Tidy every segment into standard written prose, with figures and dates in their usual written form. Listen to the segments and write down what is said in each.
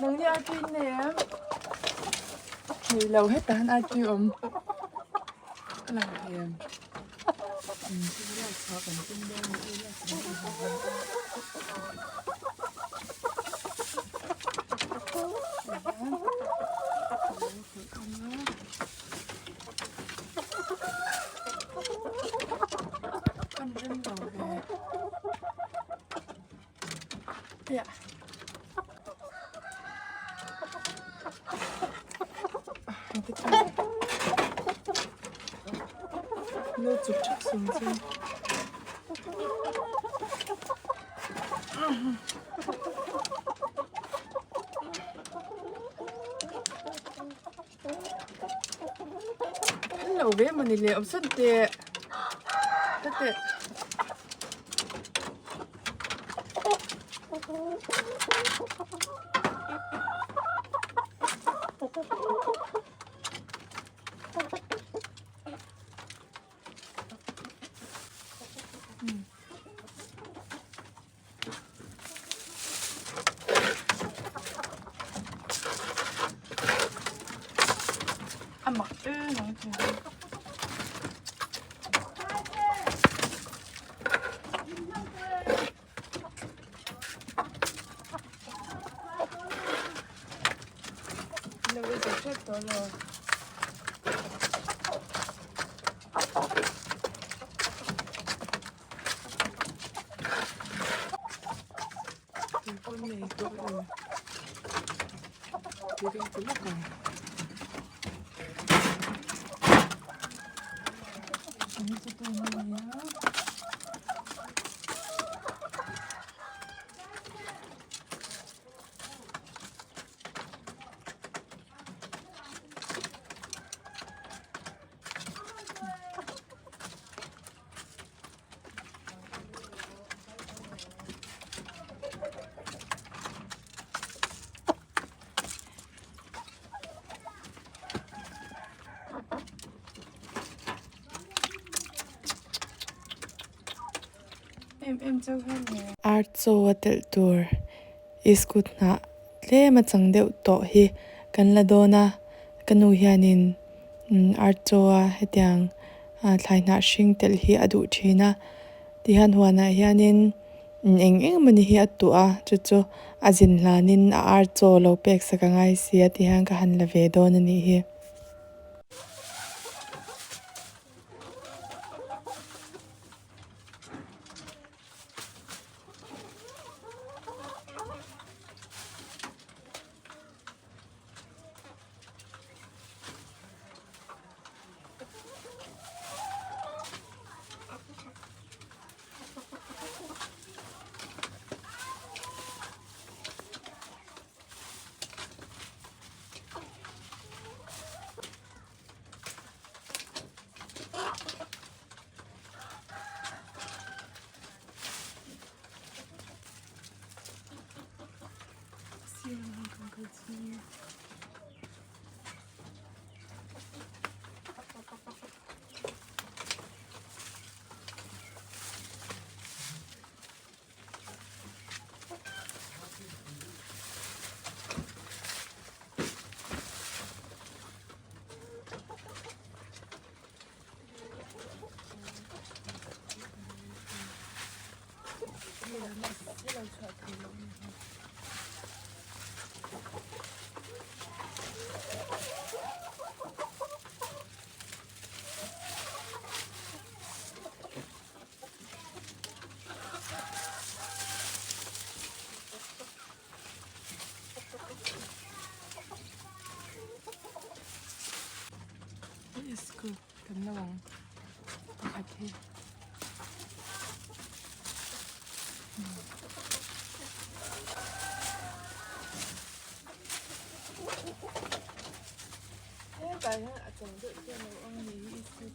Nangni artui in nei em? Nei lo hetah hian artui awm a lang thei em? Kan rem lo ve. Dạ. Nó chụp chắc xuống chứ. An lo ve mawni le awm sawn teh ta teh. A mak em ang chu. Lo i zo hrep tawh lo. Tui pawn nei tawh lo. Tui kan ti lawk ang. An chu tui mai nia. Ar chaw a telh tur iskut hnah tlem a chang deuh tawh hi kan la dawn a ka nu hianin ar chaw a hetiang thlai hnah hring telh hi a duh thin a tihian huanah hianin eng eng emawni hi a tuah a chu chu a zin hlanin a ar chaw lo pek sak a ngai si a tihian ka han la ve dawn a nih hi. School kan lo ang pakhat hi. Hetah hian a chang deuh te a lo awm a ni hi school.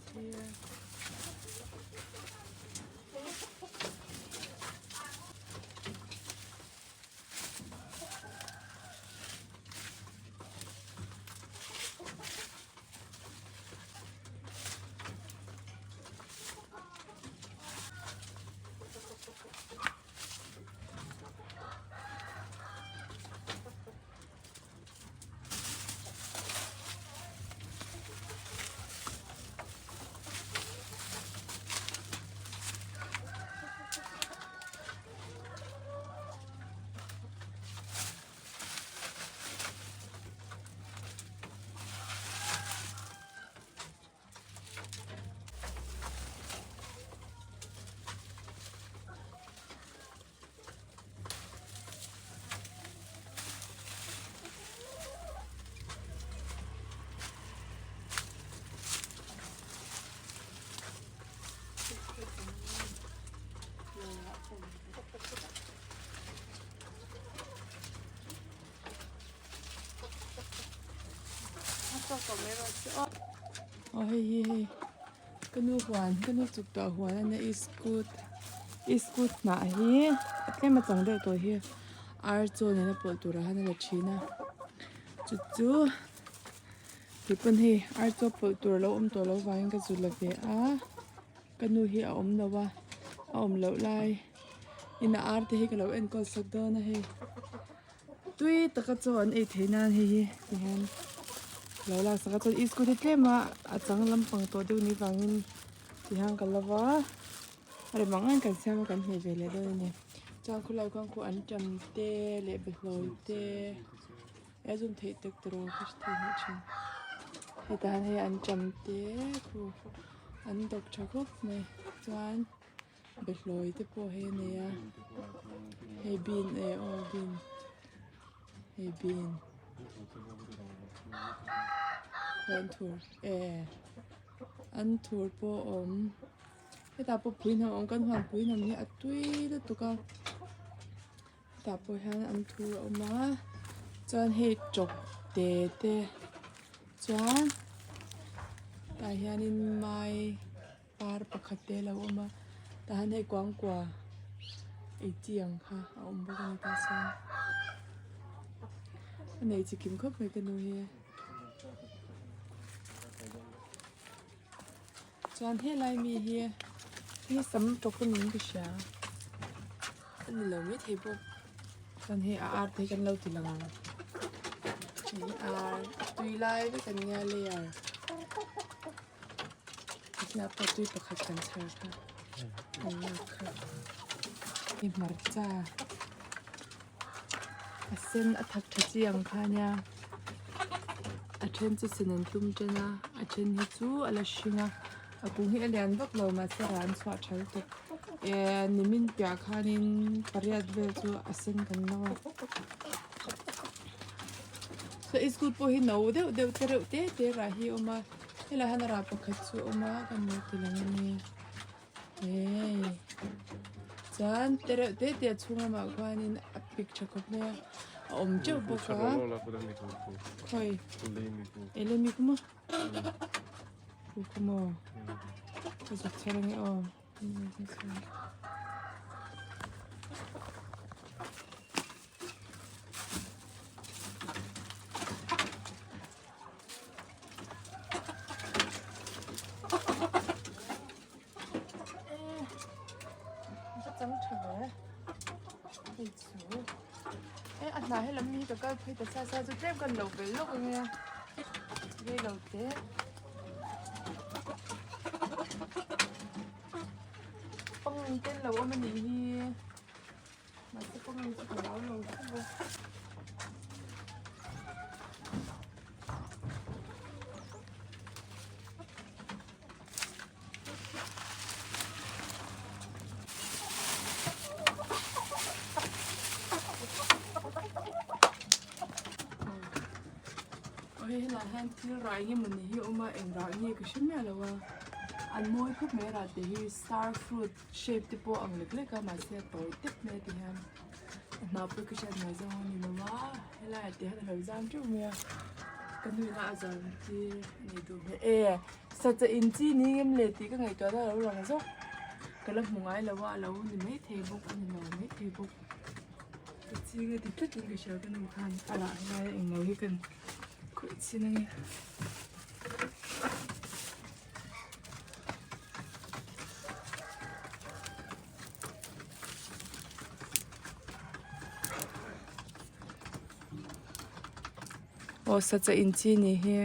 chhuak tawh mai rawh se aw. Aw hei hi hei ka nu huan ka nu chuk tawh huan a nia iskut iskut hnah hi a tlem a chang deuh tawh hi ar chaw nena pawlh turah hian a la thin a chu chu tih pawn hei ar chaw pawlh tur a lo awm tawh loh vangin ka zut la ve a ka nu hi a awm lo a a awm loh lai in a ar te hi ka lo enkawl sak dawn a hei. Tui taka chaw an ei theih nan hei hi tihian lo lak sak a chuan iskut hi tlem a a chang lampang tawh deuh ni vangin tihian ka lo va a rem ang ang kan siam a kan hmeh ve leh dawn a ni chuan khawlai khuan khu an ṭam te leh behlawi te a zum theih tek tawh ka hre thei hnih thin hetah hian hei an ṭam te khu an dawk ṭha khawp mai chuan. Behlawi te pawh hei a nei a hei bean eh aw bean hei bean an thur eh an thur pawh a awm hetah pawh pui hnam a awm kan huan pui hnam hi a tui lutuk a hetah pawh hian an thur a awm a chuan hei tawk te te chuan tah hianin mai. Par pakhat te a lo awm a tah hian hei kuangkua ei chi ang kha a awm bawk a ni tah chuan a nei chi kim khawp mai ka nu hi chuan helai mi hi hei sam tawk a niin ka hria a ni lo maithei bawk chuan hei a ar te hi kan lo ti lang ang hei ar a tui lai vek an nia layer. Hnah pawh tui pakhat kan chhar kha an lak kha hei hmarcha a sen a thak tha chi ang kha ania a then chu sen an tum tan a a then hi chu a la hring a a kung hi a lian vak lo mahse rah an chhuah tha lutuk eh nimin piah khanin pariat vel chu a sen kan lo a chuan school pawh hi no deuh deuh te reuh te te rah hi a awm a. Helai hian rah pakhat chu a awm a kan lo ti lang a ni hei chuan te reuh te te a chhung lamah khuanin a pik tha khawp mai a a awm teuh bawk a khawi ele mi khu maw khu khu maw ka zuk chhar ange aw. E a hnah helam hi ka kal phei ta sa sa chu tlem kan lo belh lawk ang e rei lo te pang ten lo awm a nih hi. Mahse kawng chu ka lo lo theuh a. Aw hei helai hian thil rah eng emawni hi a awm a eng rah nge ka hre miah lo a an mawi khawp mai rah te hi star fruit shape te pawh ang lek lek a mahse a tawi tep mai a ti hian a hma pawh ka hriat ngai zawng a ni lo a helai ah te hian a lo zam teuh mai a ka nu ina a zam tir a ni duh hmel e sacha in chi ni ngem le tih ka ngaihtuah na a lo lang zawk ka la hmu ngai lo a a lo ni maithei bawk a ni lo maithei bawk ka ching a ti tlat in ka hria ka nu khan a rah lai a englo hi kan khawih chhin ange. Aw sacha in chi ni hi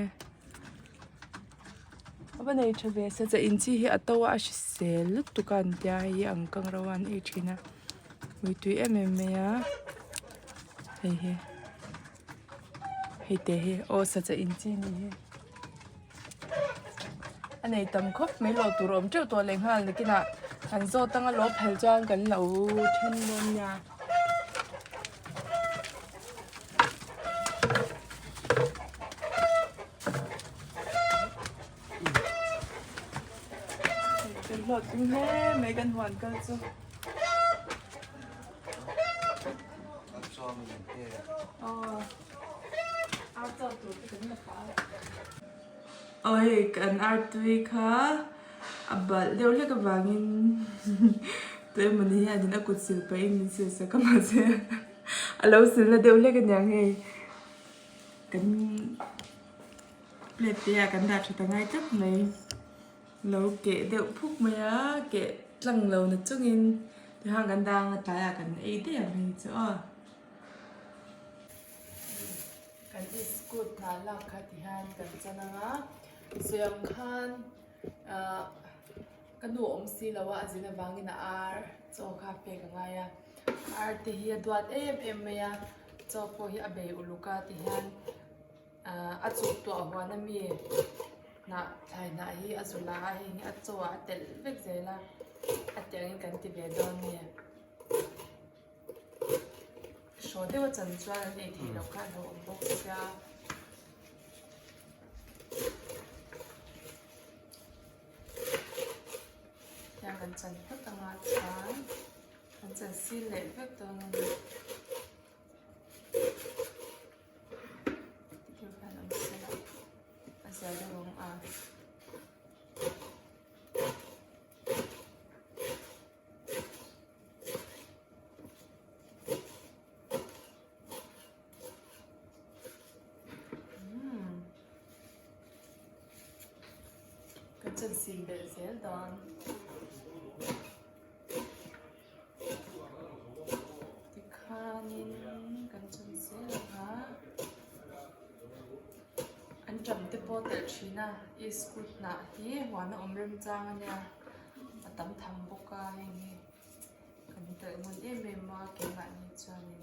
a va nei tha ve sacha in chi hi a to a a hrisel lutuk a an tia hei hi ang kang reuh a an ei thin a mui tui em em mai a hei hi. Hei te hi aw sacha in chi ni hi a nei tam khawp mai lo tur a awm teuh tawh leh nghal nakinah kan zawt anga lo phal chuan kan lo then dawn nia. Kan hlawhtling hle mai kan huan kal chu. Ar chaw tur te kan la phah a. Aw hei kan ar tui kha a balh deuh hlek avangin tu emawni hianin a kut sil pahin min sil sak a mahse a lo sil na deuh hlek aniang hei kan plate te ah kan dah tha ta ngai tlat mai lo keh deuh phuk mai a keh tlang lo na chungin tihian kan dang a tlaiah kan ei daih ang hei chu aw. Kan iskut hna lak kha ti hian kan chan ang a, sawi ang khan ahh ka nu awm si lo a, a zin avangin a ar chaw kha a pek a ngai a, ar te hi a duat em em mai a, chaw pawh hi a bei uluk a ti hian ahh a chuk tuah huan ami hnah thlai hnah hi a zu la a, heng hi a chaw ah a telh vek zel a, a tih angin kan ti ve dawn a ni. Hraw deuh a chan chuan an ei theih loh kha a lo awm bawk sia. Tiang kan chan phawt anga chuan kan chan sil leh vek dawn a ni. Tikhian khan awm sela a zia deuh ang a. Ka chan sil belh zel dawn. Tikhanin kan chan zel ang a. An ṭam te pawh telh thin a, iskut hnah hi huan a awm remchang a nia. A tam tham bawk a heng hi kan telh ngun em em a keimahni chuanin.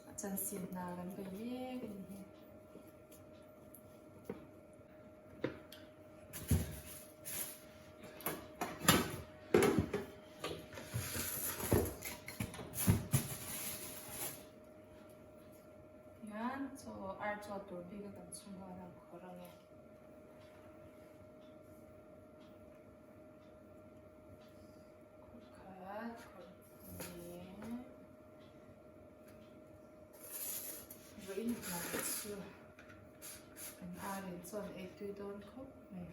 A chansin hna kan bei mek a ni hi. Hian chaw ar chaw tur bik a kan chhung ho hian khawrh ang e. Khawrh khat khawrh hnih vawiin hnai chu kan ar in chuan ei tui dawn khawp mai.